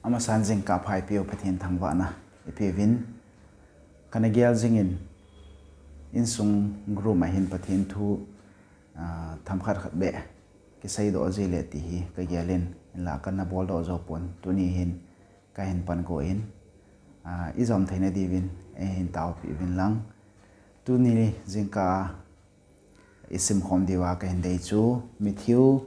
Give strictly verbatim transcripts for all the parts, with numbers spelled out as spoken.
Amasan jingkah pha eipeu Pathen thangvahna ipeuvin, kana gel jingin, insung group a hin Pathen thu, ah, themkhat khat beh kiseidoh jile ti hi kagelin, hinla kana boldoh jou pon, tuni hin kahin pan go in, ah, ijom theina diuvin eihin taopi uvin lang. Tuni jingkah isimkhom diuva kahin dei chu Matthew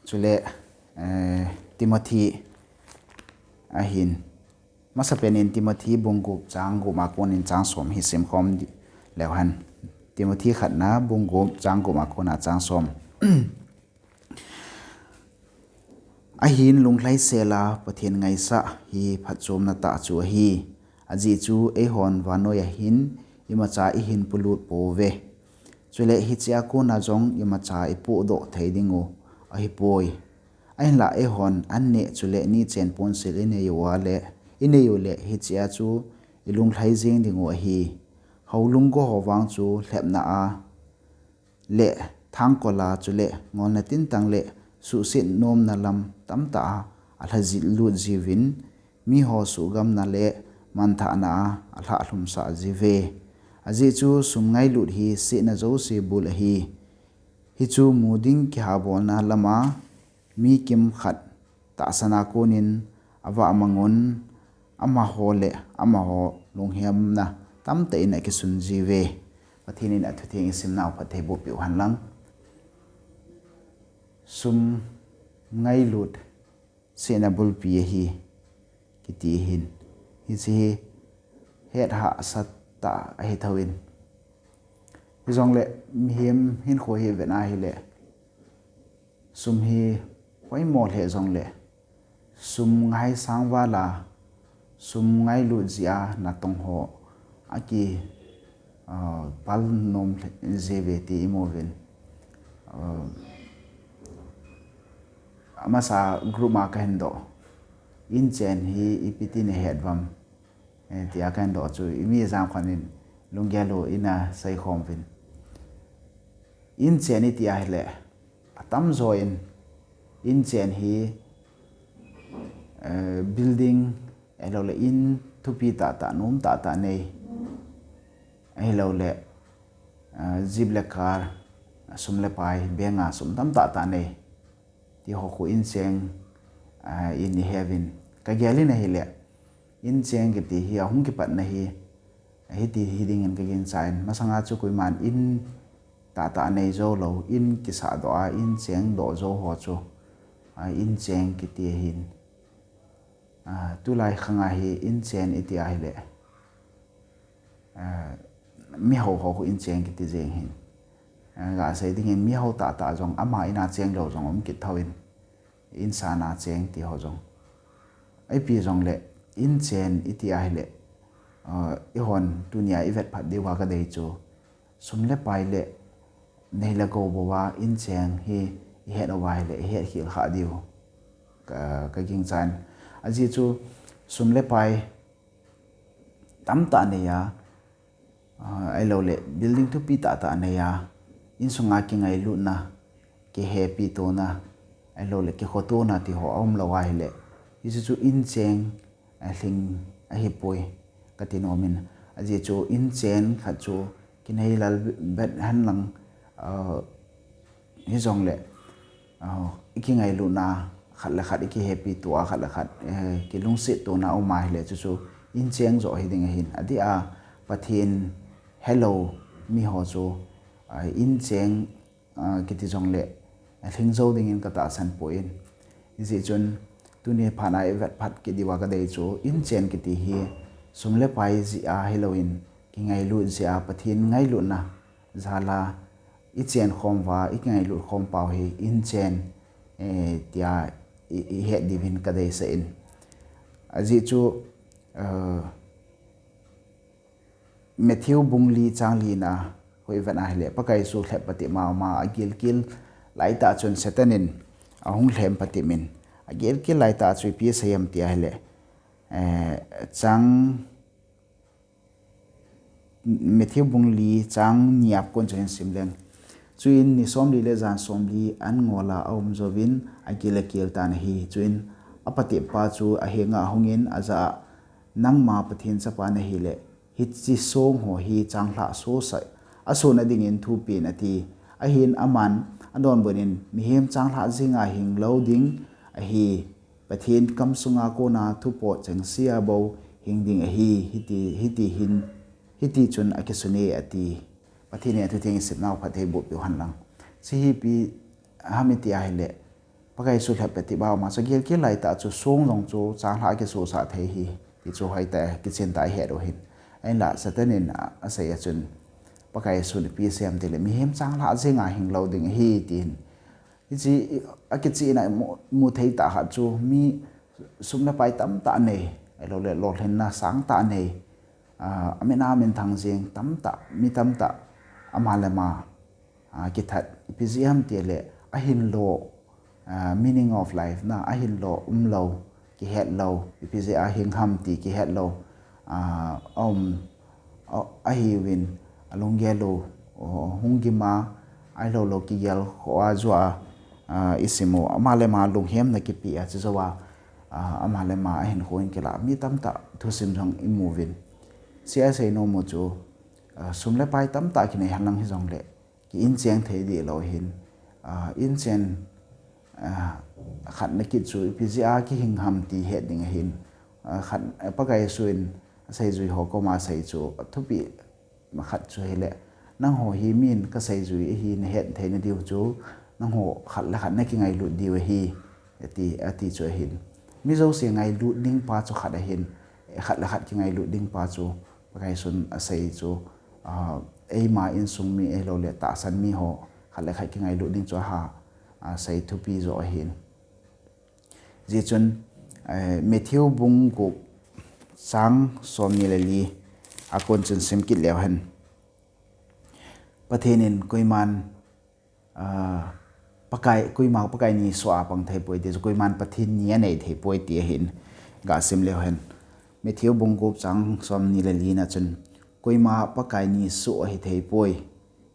chule, eh, Timothy ahin. Masapen in Timothy bung gup chang gup a konin chang som hi simkhom di-, leu hen. Timothy khatna bung gup chang gup a kona chang som. Ahin lunglhaisel a Pathen ngaisah hi phatchomna tah chu ahi. Ajeh chu eihon vannoi a hin imacha ihin polut pouve. Chule hichea kona jong imacha ipohdoh thei dingu ahipoi. Ahinla eihon an neh chule nichen ponsil inei uleh, inei uleh hichea chu ilunglhai jeng dingu ahi. Houlung go ho vang chu lhepna a le thangkol a chule ngolna tintang le suhset nomna lam tamtah a alhajil lut jiuvin, miho suhgamna le manthahna a alhahlhum sah jiuve. Ajeh chu sum ngailut hi setna jouse bul ahi. Hichu mu ding kihabolna lama mi kimkhat tahsan a konin avah mangun, amaho le amaho lunghemna tamtah in akisun jiuve. Pathen in athutheng isimnau phatthei boh peh u hen lang. Sum ngailut setna bulpi ahi kiti hin, hiche hi hethahsa tah ahi thouvin. Hijongle mihem hinkho hi vet a hile, sum hi poimo lheh jongle, sum ngaisang val a, sum ngailut jeh a natong ho aki, ah, pal nom jiuve ti imu uvin. Ah, amasa group a kahin doh, inchen hi ipi ti nahet uvam, eh, tia kahin doh chu imi jangkhonin lunggel u ina seikhom uvin. Inchen iti a hile, atamjo in inchen hi, eh, building, ahilouleh in thupi tahtah, nom tahtah nei, ahilouleh, eh, jeep le car, sum le pai, bank a sum tam tahtah nei, ti ho khu inchen, ah, in ihet uvin. Kagelin ahile, inchen kiti hi ahung kipatna hi, hiti hi dingin kagingchan, masanga chu koiman in tahtah nei joulou, in kisahdoh a, inchen doh jou ho chu, ah, inchen kiti ahin. Ah, tulai khanga hi inchen iti a hile, ah, mihao ho khu inchen kiti jeng hin. Ah, gasei dingin mihao tahtah jong ama ina cheng lou jong um kit thouvin, insan a cheng ti ho jong. Ipi jongle inchen iti a hile, ah, eihon tunia ivet phat diuva kadei chu, sum le pai le nei le gou bouva inchen hi ihet uva hile ihet khel kha diu ka, kagingchan. Ajeh chu sum le pai tamtah nei a, ah, ahilouleh building thupi tahtah nei a, insunga kingailutna, kihepi tona, ahilouleh kikhotona ti ho aumlou a hile, hiche chu inchen alhing ahipoi kati nomin. Ajeh chu inchen khat chu kinei lal bet hen lang, ah, hijongle, ah, ikingailutna khat le khat, ikihepi to a khat le khat, eh, kilungset tona um a hile chuchu inchen joh hiding ahin. Adeh a Pathen helou miho chu, ah, inchen, ah, kiti jongle alhing jou dingin katahsan poi. Hijeh chun tuni phat a ivet phat kit diuva kadei chu inchen kiti hi sum le pai jeh a hilouvin, kingailut jeh a, Pathen ngailutna jal a ichen khom uva, ikingailut khom pau hi inchen, eh, tia i, ihet diuvin kadeisah in. Ajeh chu, eh, Matthew bung li chang lina khu ivet a hile, Pakai chu lhep patep ma ama agilkel laitah chun Satan in ahung lhem patep in, agilkel laitah chu ipi asei em tia hile, eh, chang Matthew bung li chang ni a kon chu hin sim leng. Chuin ni somli le jan somli an ngol a aum jouvin agil akel tan ahi. Chuin apatep pa chu ahenga ahungin ajah a, "Nangma Pathen chapa nahile, hiche song ho hi changlhah sosah, asona dingin thupen," ati. Ahin aman adonbut in, "Mihem changlhah jenga hing lou ding ahi, Pathen kamsunga kona thupeh chengse a bou hing ding ahi," hiti, hiti hin, hiti chun akisun e ati. Pathen in athutheng isimnau phatthei boh peh u hen lang. Hiche hi ipi ham iti ahile, Pakai Jesu lhepeh ti bou ma, chu gilkel laitah chu song jong chu changlhah a kisosah thei ahi, ti chu hoitah a kichen tah a ihet u ahin. Ahinla Satan in a, asei a chun, Pakai Jesu in ipi asei em itile, "Mihem changlhah jenga hing lou ding ahi," tin. Hiche i, akichehna imu, imu thei tah khat chu mi sum le pai tamtah nei, ahilouleh lolhinna sangtah nei, ah, amin a minthang jeng tamtah, mi tamtah, ama le ama, ah, kithat, ipi jeh ham itile, ahinlo, ah, meaning of life na, ahinlo, umlou, kihetlou, ipi jeh a hing ham ti kihetlou, ah, aum, a, ahiuvin, alunggel u, o, hung gim a, ahilouleh kigel khoh a jua, ah, isim u, ama le ama lunghemna kipeh a, chujou a, ah, ama le ama ahinkho in kilah, mi tamtah thusim jong imu uvin. Hiche a asei nom u chu, ah, sum le pai tamtah kinei hen lang hijongle, ki inchen thei deh lou ahin, ah, inchen, ah, khatna kit chu ipi jeh a kihing ham ti het ding ahin, ah, khat, ah, Pakai Jesu in aseijui ho koma asei chu, athupi khat chu ahile, nangho hi min kaseijui ahi nahet theina diu chu, nangho khat le khat nakingailut diu ahi, ati, ati chu ahin. Mi jouse ngailut ding pa chu khat ahin, khat le khat kingailut ding pa chu, Pakai Jesun asei chu, ah, eima insung mi ahilouleh tahsan mi ho, khat le khat kingailut ding chu aha, asei thupi jo ahin. Hijeh chun, eh, Matthew bung gup chang somni le li a kon chun sim kit leu hen. Pathen in koiman, ah, Pakai, koima Pakai ni soh a pang thei poi ti chu, koiman Pathen ni anei thei poi ti ahin, gasim leu hen. Matthew bung gup chang somni le li na chun, koima Pakai ni soh ahi thei poi.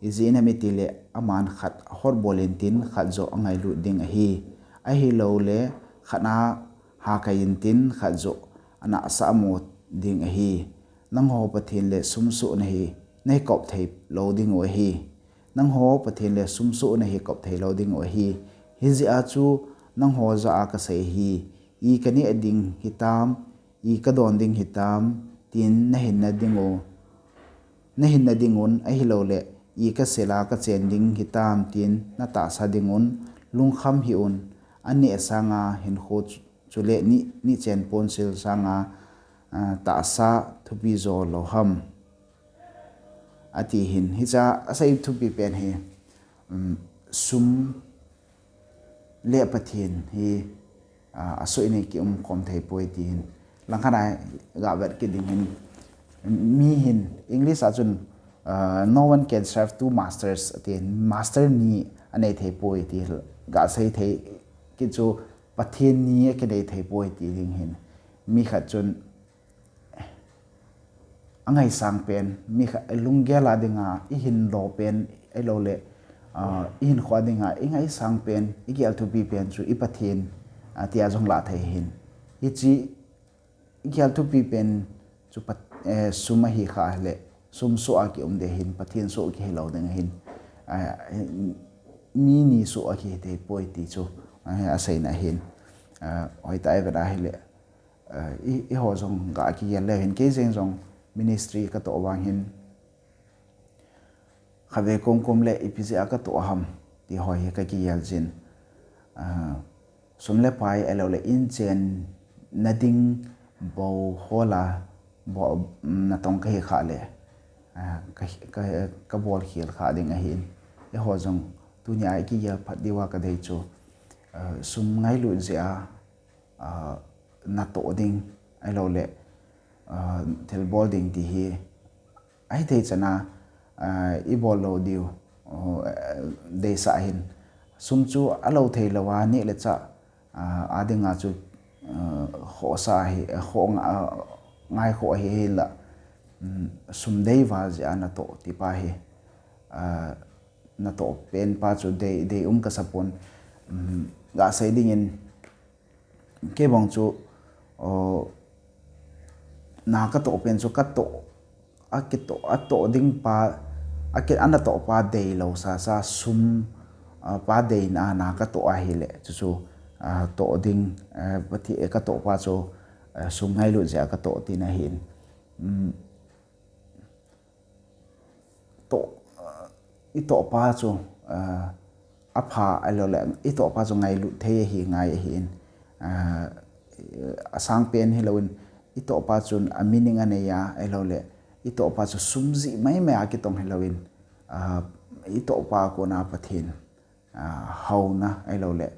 Ijeh inem itile, aman khat ahotbol intin khat joh angailut ding ahi. Ahilouleh, khat a hakai intin khat joh anahsah mo ding ahi. Nangho Pathen le sum soh nahi, nahi kop thei lou ding u ahi. Nangho Pathen le sum soh nahi kop thei lou ding u ahi. Hijeh a chu nangho jah a kasei ahi, i kaneh ding hitam, i kadon ding hitam, tin nahin na ding u, nahin na ding un, ahilouleh, i kasil a kachen ding hitam, tin natahsa ding un, lungkham hih un, aneh sanga hinkho chu, chule ni, nichen ponsil sanga, ah, tahsa thupi jo lou ham. Ati hin, hiche a asei thupi pen hi, um, sum le Pathen hi, ah, asoh in kium khom thei poi ti hin. Langkhat a gavet kit ding hin, mi hin, English a chun, ah, "No one can serve two masters," ati hin, master ni anei thei poi ti gasei thei kit chu Pathen ni akinei thei poi ti ding hin. Mi khat chun, angaisang pen, mi kha, lunggel a dinga, ihin lo pen, ahilouleh, ah, ihinkho a dinga, ingaisang pen, igel thupi pen chu i Pathen, ah, tia jong lah thei hin. Hiche, igel thupi pen chu Pat-, eh, sum ahi kha le, sum soh a kium ding hin, Pathen soh kihi lou ding hin. Ah, mi ni soh a kihi thei poi ti chu, ah, aseina hin. Ah, hoitah a ivet a hile, ah, i, eiho jong ga kigel leu hin, kei jeng jong ministry katoh vang hin, khatvei komkom le ipi jeh a katoh ham ti ho hi kakigel jin. Ah, sum le pai ahilouleh inchen na ding bou hol a, bou, natong kahi kha le, ah, ka, ka, kabol khel kha ding ahin. Eiho jong tunia ikigel phat diuva kadei chu, ah, sum ngailut jeh a, ah, natoh ding, ahilouleh, ah, thilbol ding ti hi, ahithei chan a, ah, ibol lou diu, oh, eh, deisah hin. Sum chu alou thei lou a, neh le chah, ah, a dinga chu, ah, khohsah ahi, khoh nga-, ah, ngaikhoh ahi hinla, um, sum dei val jeh a natoh ti pa hi, ah, natoh pen pa chu dei, deium kasa pon, um, gasei dingin, Kei bang chu, uh, na katoh pen chu katoh, akitoh, atoh ding pa, aki, ana toh pa deilou sasa sum, uh, pa deina na katoh ahile, chu chu, uh, toh ding, uh, pati, eh, katoh pa chu, uh, sum ngailut jeh a katoh tina ahin. Um, toh, uh, itoh pa chu, uh, apha ahilou le, itoh pa chu ngailut thei ahi ngai ahin. Uh, asang pen hilouvin, itoh pa chun a meaning anei a, ahilou le, itoh pa chu sum jih maimai a kitong hilouvin, uh, itoh pa kona Pathen, uh, houna ahilou le,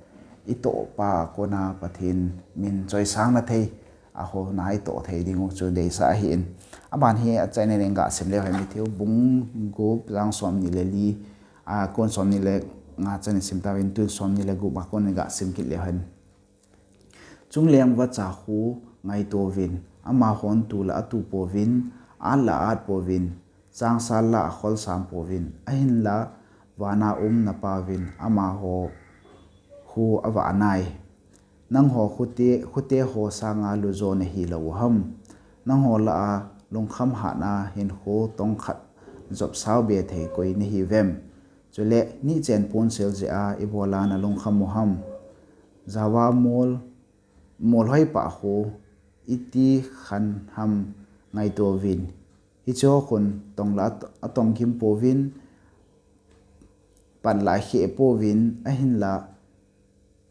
itoh pa kona Pathen min choisangna thei, a houna itoh thei ding u chu deisah ahin. Aban hi achaina in gasim leu hen, Matthew bung gup chang somni le li, a kon somni le nga chan isim tauvin, tun somni le gup a kon gasim kit leu hen. Chungleng vacha khu ngaito uvin, amahon tu la atu pouvin, at la at pouvin, changsal la akhol sam pouvin, ahinla vana um na Pa uvin amaho khu avah nai. Nangho khute, khute ho sanga lujo nahi lou u ham? Nangho lah a lungkham hatna hinkho tong khat jop sao be thei koi nahi uvem? Chule nihchen pon sel jeh a ibola na lungkham u ham? Java mol, mol hoi pah khu iti khan ham ngaito uvin. Hiche ho khun tong la at-, atong gim pouvin, pan la akhe pouvin, ahinla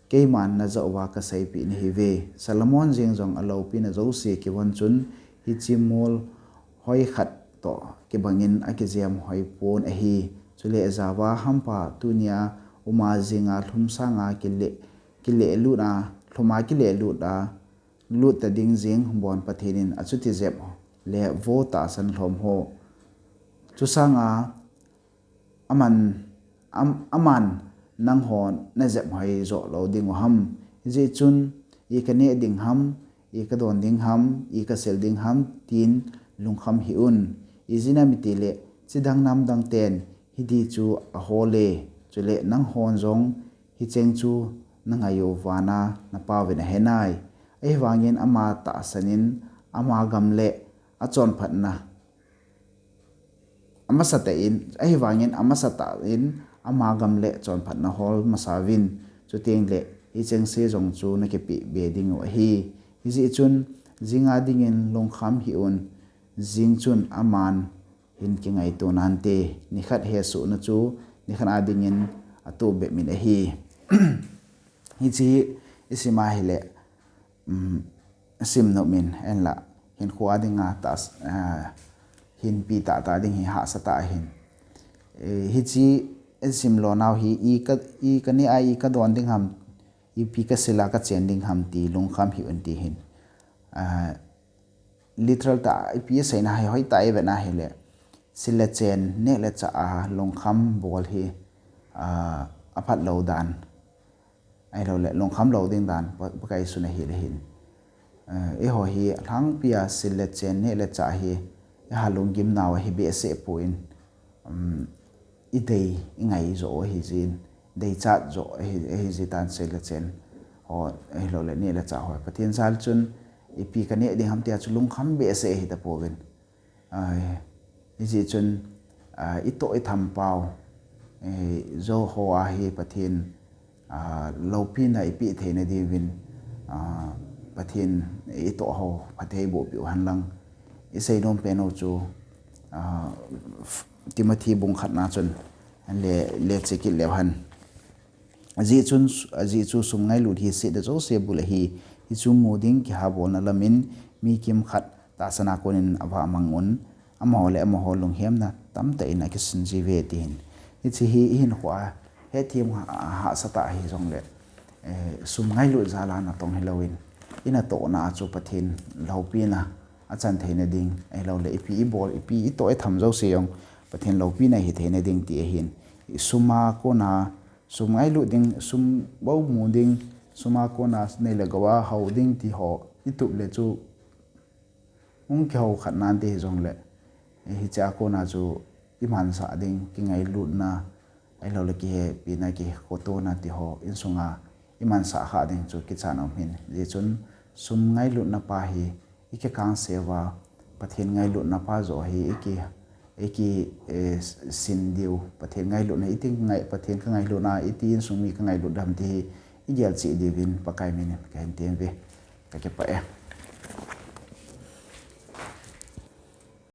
keiman najah uva kaseipeh nahi uve. Solomon jeng jong aloupina jouse kivon chun hiche mol hoi khat toh kibangin akijem hoi pon ahi. Chule java hampa tunia uma jinga lhum sanga kile, kile lut a, lhuma kile lut a, lut ta ding jing bon Pathen in achuti jep le vo tahsan lhom ho. Chusanga aman, am, aman nangho najep hoi joh lou ding u ham? Hijeh chun, i kaneh ding ham, i kadon ding ham, i kasil ding ham, tin lungkham hih un. Ijeh inem itile, chidang namdang ten hiti chu ahol e, chule nanghon jong hicheng chu nangai u vana na Pa uvin ahe nai. Ahivangin ama tahsan in, ama gam le achonphatna amasatah in, ahivangin amasatah in ama gam le chonphatna hol masa uvin, chuteng le hicheng se jong chu nakipeh be ding u ahi. Hijeh chun, jinga dingin lungkham hih un, jing chun aman hin kingaito nante, nikhat hesohna chu nikhat a dingin atoh bep in ahi. Hiche hi isim ahile, um, sim nom in, ahinla hinkho a dinga tah, ah, hinpi tahtah ding hi hahsa tah ahin. Eh, hiche isim lou nau hi, i ka, i kaneh a i kadon ding ham, ipi kasil a kachen ding ham ti lungkham hih un ti ahin. Ah, literal tah a ipi aseina hi hoitah a ivet na hile, sil le chen, neh le chah a lungkham bol hi, ah, aphat lou dan, ahilou le lungkham lou ding dan, Pa-, Pakai sun ahile hin. Eh, eiho hi alhangpi a sil le chen, neh le chah hi iha lunggim nau ahi behseh poi, um, idei, ingai joh ahi jin, deichat joh ahi, ahi jitan, sil le chen ho, ahilou le neh le chah ho. Pathen jal chun ipi kaneh ding ham tia chu lungkham behseh ahi tapouvin. Ai, hijeh chun, ah, itoh itham pau, eh, joh ho a hi Pathen, ah, loupina ipeh theina diuvin, ah, Pathen itoh ho phatthei boh peh u hen lang. Isei nom pen u chu, ah, Timothy bung khatna chun le, le che kit leu hen. Ajeh chun, ajeh chu sum ngailut hi setna jouse bul ahi, hichu mu ding kihabolna lam in mi kimkhat tahsan a kon in avah mang un, amaho le amaho lunghemna tamtah in akisin jiuve ti ahin. Hiche hi ihinkho a hethem ha, hahsa tah ahi jongle, eh, sum ngailut jal a natong hilouvin, inatohna a chu Pathen loupina achan theina ding, ahilou le ipi ibol, ipi itoh itham jouse jong Pathen loupina hi theina ding ti ahin. Sum a kona, sum ngailut ding, sum bou mu ding, sum a kona nei le gou a hou ding ti ho itup le chu hung kihou khat nante hijongle, eh, hiche a kona chu imansah ding, kingailutna, ahilou le kihepina, kikotona ti ho, insunga imansah kha ding chu kichat aum hin. Hijeh chun sum ngailutna pa hi ikikang seuva, Pathen ngailutna pa joh hi iki, iki, eh, sin diu, Pathen ngailutna iti ngai, Pathen kangailutna iti insung mi kangailut dem ti hi igel cheh diuvin Pakai min in kahin tem uve. Kakipah e.